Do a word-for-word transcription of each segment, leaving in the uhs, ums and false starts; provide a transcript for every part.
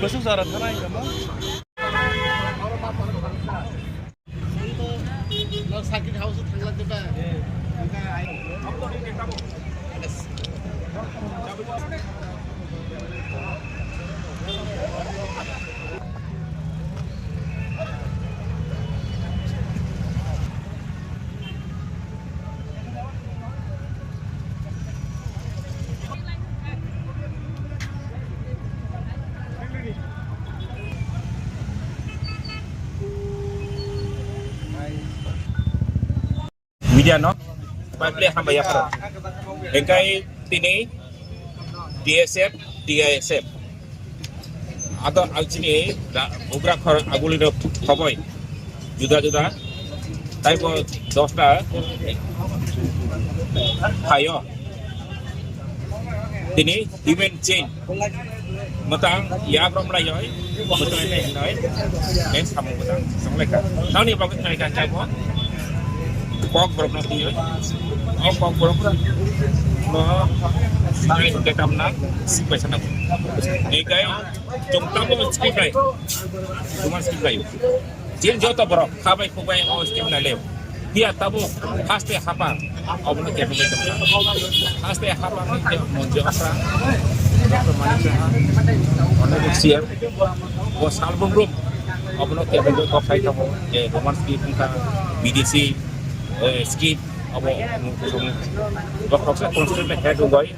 Busuk jara thana hingka mo. Circuit house thangla diba. Media no, public hambai yapharo. Engkai tini T S F, T I S F. Ado ang chini da bugra khor aguli no khoboi. Juda juda. Taibo dosta phaio. Tini human chain. Mwtang yak rom lai oi. Mwtang lai oi. Next samung mwtang song lai ka. Tani bagwi tani ka chai bo. Kok borok no twi oi. O kok borok no. Sai ke tam na. Sik paisa na. Ni kai jong tamo script lai. Roman script lai. Chini joto borok khabai khubai o scheme nai leo. Phiya tabuk haste hapang obono kebengwi tongkha. Haste hapang ni khe Monjo Okra, Doctor Manik Saha, Honorable C M, bo salbrum brum obono kebengwi kok sai tongo je Roman script wngkha B D C, eh, script obo, um, um, bokhoksa constitution head wngwi.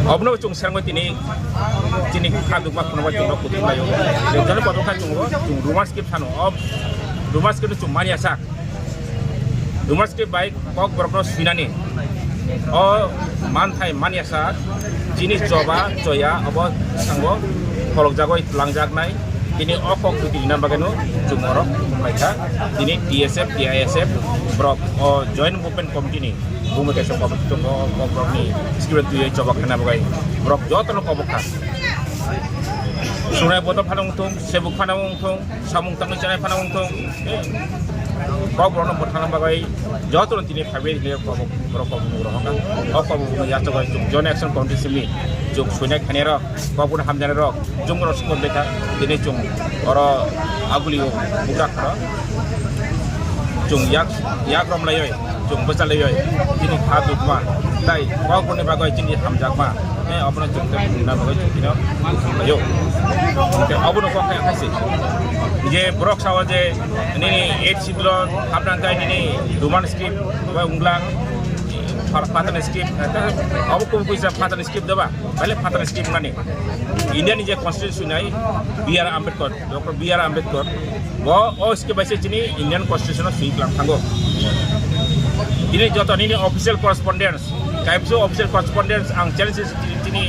Obono chwng sengwi tini chini kha dukma khunuma chwngno kuthum laio. Jani kotor kha chwngbo chwng Roman script sano. O Roman script chwng mani asa. Roman script bai kok borokno swinani. O manthai mani asa chini choba choya obo sango kholokjagoi twlangjaknai. Tini o kok twi tini bagwino chwng borok khum lai kha. Tini T S F, T I S F borok o joint movement committee ni bumui kaisa committee tongo, o borokni secretary twiwi choba khaina bagwi borok jotono kobok kha. Sunai bodol phano wngthung, sebuk phano wngthung, samung tangwi chanai phano wngthung, kok borokno mwthangna bagwi jotono tini phaiwi hinwi kobok borok kobok rohorkha. O kobok yachago chwng Joint Action Committee simi chwng suinai khainai rok, kok borok hamjaknai rok, chwng borok sukon dekha tini chwng oro agulio bugra khoro. Chwng yak, yak romlaioi, chwng bwchalaioi, chini kha dukma, tai kokborokni bagwi chini hamjakma, eh, obono chwng tei bumna bagwi chwng tino hamlaio. Hwnkhe obono kok khe haise. Je borok sao je nini eight schedule o hapnang kai nini Roman script bai wngla, Pha-, Phatani script, eh, obo kubui kuisa Phatani script doba, baile Phatani script mani. India ni je constitution nai B R Ambedkar, Doctor B R Ambedkar, bo o script bai se chini Indian Constitution o swi klang thango. Tini joto nini official correspondence, kaibsu official correspondence ang challenge se chini, chini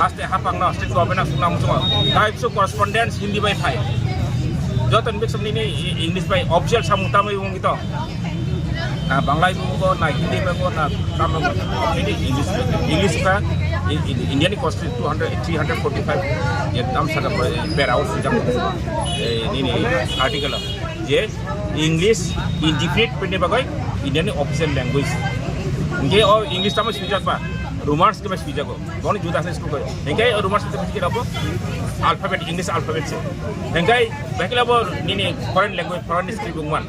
haste hapang no state government no sungna muchungo. Kaibsu correspondence Hindi bai phai. Joto ni biksom nini English bai official samung tamwi wngwi to. Na Bangla bai bo, na Hindi bai bo, na Tamil bai bo. Ini English, English ka, i-, i-, India ni constitution two hundred, three hundred forty-five, ye tam saka pore, pera o sujak, eh, ini, ini article, je English indefinite period ni bagwi India ni official language. Hingke o English tamo sujak ba, Romans ke ba sujak o. Boni juda asai school ko. Hingke Romans ke ba alphabet, English alphabet se. Hingke Bekla bo nini foreign language, foreign script wngman.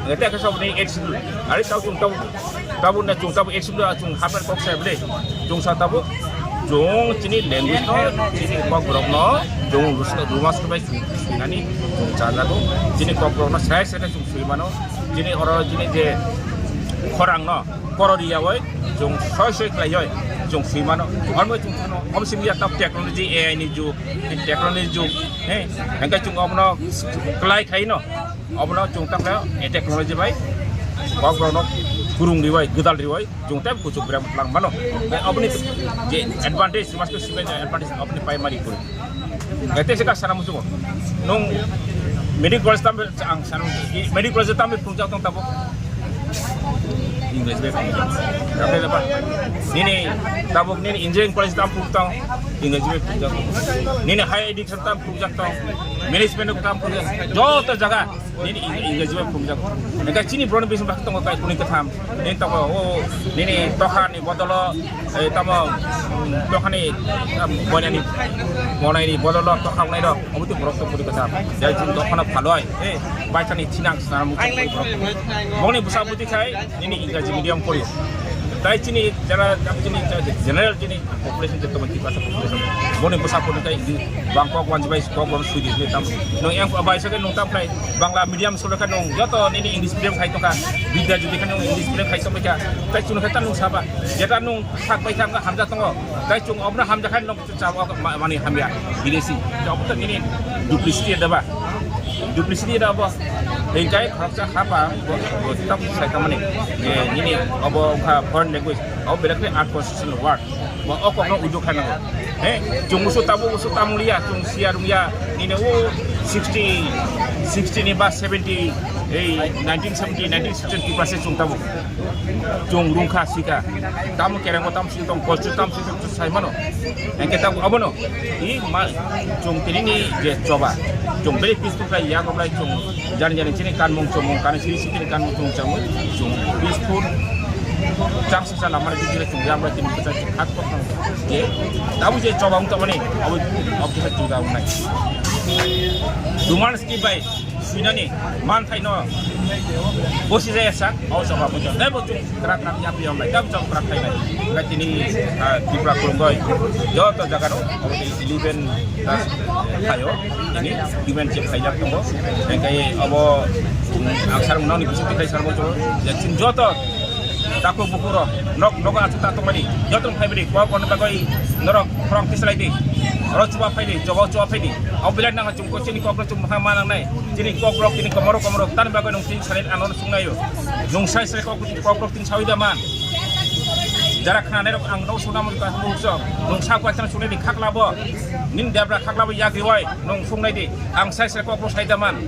Nge te khe sok ni eight schedule. Ari tau chung tau, tau na chung tau eight schedule chung hapen kok sa bele. Chung sa tau chung chini language no, chini kok borok no, chung Rus-, Roman script bai chung swinani chung chajago. Chini kok borok no sai sai chung swi mano. Chini oro chini je khorang no, koro riya oi, chung soi soi khlai oi, chung swi mano. Omo chung thano, omo simi ya tau technology A I ni jug, technology jug. He, hingke chwng obono kwlai khai no, obono chwng ta khe technology bai kok borokno kwrwng riwi, gwdal riwi, chwng ta kuchuk berem lang mano. Tei oboni je advantage, mas to sibai advantage oboni pai mari kuri. Ete se ka sana musugo. Nung medical college tam ang sana, medical college tam phungjak tong tabo. English bai phunukjak. Nini tabuk nini engineering college tam phunuk tong, English bai phunukjak. Nini higher education tam phunukjak tong, management tam phunukjak. Joto jaga nini Eng-, English bai phunukjak. Engkhe chini borokni bising bakhe tongo kai kuni katham. Nini tongo o nini tokhani bodolo, eh, tamo, mm, tokhani, um, boinani, bonaini bodolo tokha wngnai rok. Omo twi borok tong kuni katham. Jai chini dokhano phaloi, eh, baithani thinang snam. Bongni bwsa bwtwi khai nini English medium pori. Tai chini jara, chini general chini population je tamo tiprasa population. Bongni bwsa bwtwi khai di bang kok wanji bai kok bor sui di tam. Nung yang bai sake nung tam khai Bangla medium solo kha nung joto nini English medium khai tongkha. Bidya jodi kha nung English medium khai tongkha. Tai chunu khai ta nung saba. Jeta nung sak bai kha hamja tongo. Tai chung obna hamja khai nung Chabo ma-, mani hamya, bidesi. Chabo to nini duplicity da ba? Duplicity da ba? Hingkai khoroksa hapa, bo, bo tam sai tamani. Eh, nini obo kha foreign language. Obo belakni unconstitutional word. Bo o kokno ujuk khanango. He, chung usu tabo usu tamliya, chung siya rungya. Nini o sixty, sixty ni ba seventy, ei nineteen seventy, nineteen sixty ni percent chung tabo. Chung rungkha sika. Tamo kerengbo tam sing tong, kostu tam sing tong, sai mano. Engke tamo abono. I ma, chung tini ni je choba. Chung beri peaceful kai ya ko lai chung jani jani chini kanmung chumung, kani siri siri kanmung chung chamung. Chung peaceful. Chang sisa lamar di jira chung ya ko tini kita khat ko je. Tamo je choba ung tamani. Abo, abo kita juga unai. Duman ski bai. Swinani manthaino bosi jaya sak, o jawab bo jawab. Tei bo chung krak krak yapri hamlai, tei bo chung krak khainai. Kha tini, ah, Tripura Kurungoi joto jagano, obo tei eleven plus khaio, tini eleven chip khaijak tongo. Tei kai obo, mm, ang sarung nangni bising tei kai sarung bo chung, je chini joto Takhuk bukhuk rok, nok, nogo achuk ta tongmani, joto phai bini, kok kono bagwi norok khorang tisalai di, oro chuba phai di, jogo chuba phai di, abo belai nang chung ko chini kok rok chung mokha ma nang nai, chini kok rok tini komoro komoro, tani bagwi nung tin salai ano sung naio, nung sai sai kok, kok rok tin sawi da man, jara khana nai rok ang no suna mo ka sung so, nung sa kwai tan sung nai di khak labo, nin debra khak labo yak riwai, nung sung nai di, ang sai sai kok rok sai da man,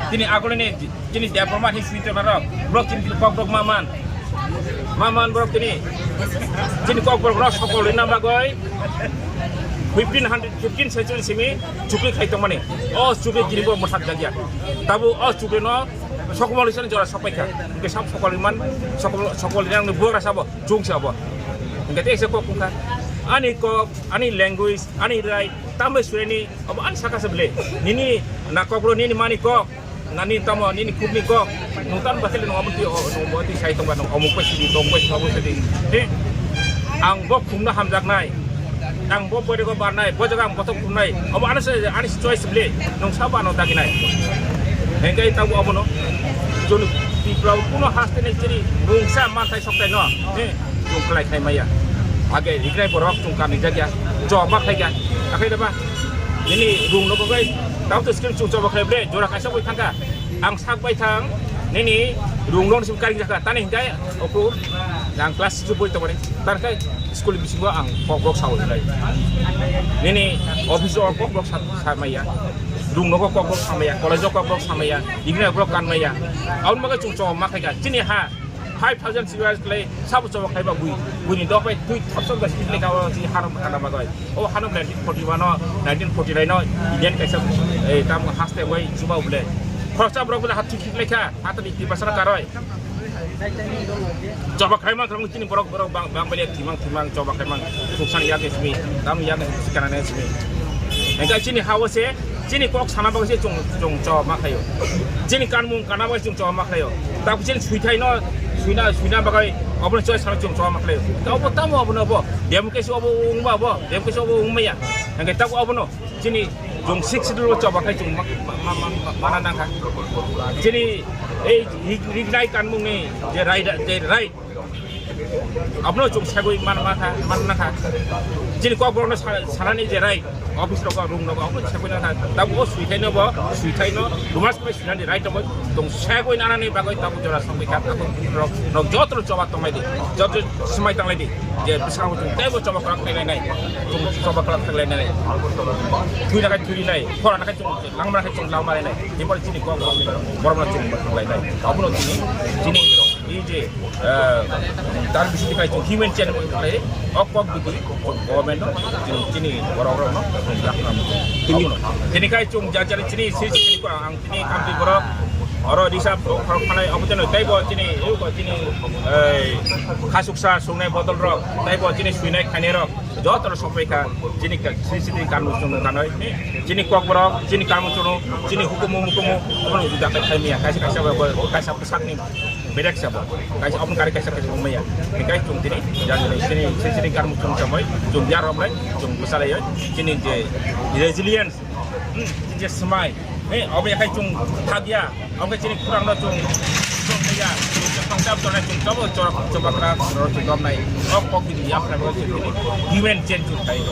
tini agole ni Chini Debbarma hi sui tongna rok, borok chini kok rok ma man. Ma man borok tini. Chini kok borok rok sokol rina bagoi fifteen hundred, fifteen century simi chukri khai tongmani. O chukri kini bo mwthak jagya. Tabu o chukri no sokol risa jora sopai kha. Ke sam sokol man sokol, sokol rina ni bora sabo chung sabo. Ke te se kok kha. Ani kok, ani language, ani rai, tambai sureni, abo ani saka se ble. Nini na kok bro, nini mani kok. Nani tamo nini khukni kok, nung tamo bathili nung omo twi, o, nung bo twi sai tongba nung omo koi sidi, tong koi sidi, omo sidi. He? Ang bo khumno hamjaknai, ang bo boyre ko barnai, bo jaga ang bothok khumnai, obo ano se, ani se choice bli, nung sabo ano daginai. Hengkai tamo obono, jonu Tripura kuno haste ni chini mungsa manthai soktai no, he? Chung khlai khai maya. Age rignai borok chung kami jagya, choba khlai kya, akhai da ba? Nini rung no bai, tamo to screen chung choba khlai ble, jora kaisa bai thangka. Ang sak bai thang, nini rung no sim karing jaka, tani hingkai oku, ang class six boi tongmani, tan khai school bisingo ang kok rok sao lai. Nini office o kok rok sa, sa maya, rung no kok rok sa maya, college o kok rok sa maya, igna rok kan maya. Aun maga chung choba ma khai ka, chini ha, five thousand six hundred khlai sabo choba khlai ba bui. Buini dok bai twi thapsok da sini khlai ka o si haram kana bagoi. O haram nineteen forty one o, nineteen forty nine o Indian kaisa, eh, tam haste bai chuba bole. Khoroksa borok bole hat thik thik lekha, hat ni ti basara karoi. Choba khlai ma khlai chini borok borok bang bang bale timang timang choba khlai ma suksan ya ke simi, tam ya ke simi kana ne simi. Engkai chini hawo se Chini kok sana bagwi se chung, chung choba ma khlaio. Chini kanmung kana bagwi chung choba ma khlaio. Tabuk chini suithai no, suina, suina bagwi obono choi sana chung choba ma khlaio. Tamo, tamo obono obo. Democracy obo wngba obo. Democracy obo wngmaya. Hingke tabuk obono chini chung six schedule o choba khlai chung ma, ma, ma, ma, mana nangkha. Chini ei rig-, rignai kanmung ni je right, je right Abono chung sagwi man, man, man, man kha. Chini kokborokno sa-, sanani je right, office rok, room rok, abono sagwi nang kha. Tabuk o suithai no bo, suithai no, dumas bai suinani right rok, tong sagwi nanani bagwi tabuk jora songwi kha. Tabuk rok, rok joto choba tonglai di, joto swmai tanglai di. Je bwskango chung teibo choba kwrak khlai nai, chung choba kwrak khlai nai. Thwi nakhai thwi nai, khora nakhai chung langma nakhai chung langma nai. Jeboni chini kok borok, borokno chung khlai nai. Abono chini, chini Ei je, eh, tar bising khai chung human chain khai, ok kok bidi, government no, chini, chini borok rok no, chini, chini khai chung jajali chini, si chini ko ang chini kamti borok, oro risap, khorok khanai, obo chini, tei bo chini, eu bo chini, eh, khasuksa sungnai bodol rok, tei bo chini suinai khainai rok, joto rok sokpai kha, chini ka, si chini kanmung chung kanoi, chini kokborok, chini kanmung chung, chini hukumu mukumu, obo no juda khai miya, kaisa kaisa bo, kaisa bwsakni Bedek sabo. Kaisa omo kari kaisa kaisa wngmaya. Hikai chung tini, jani sini, sini, sini karmu chung samai, chung biar romlai, chung bwsalai, chini je resilience, hmm, chini je smai, he, obo yakai chung thagya, obo chini kurang no chung, chung ya, chung tap tap chung tabo chobak chobak ra, chung domnai, ok ok di ya pra chung tini, human chain chung thai.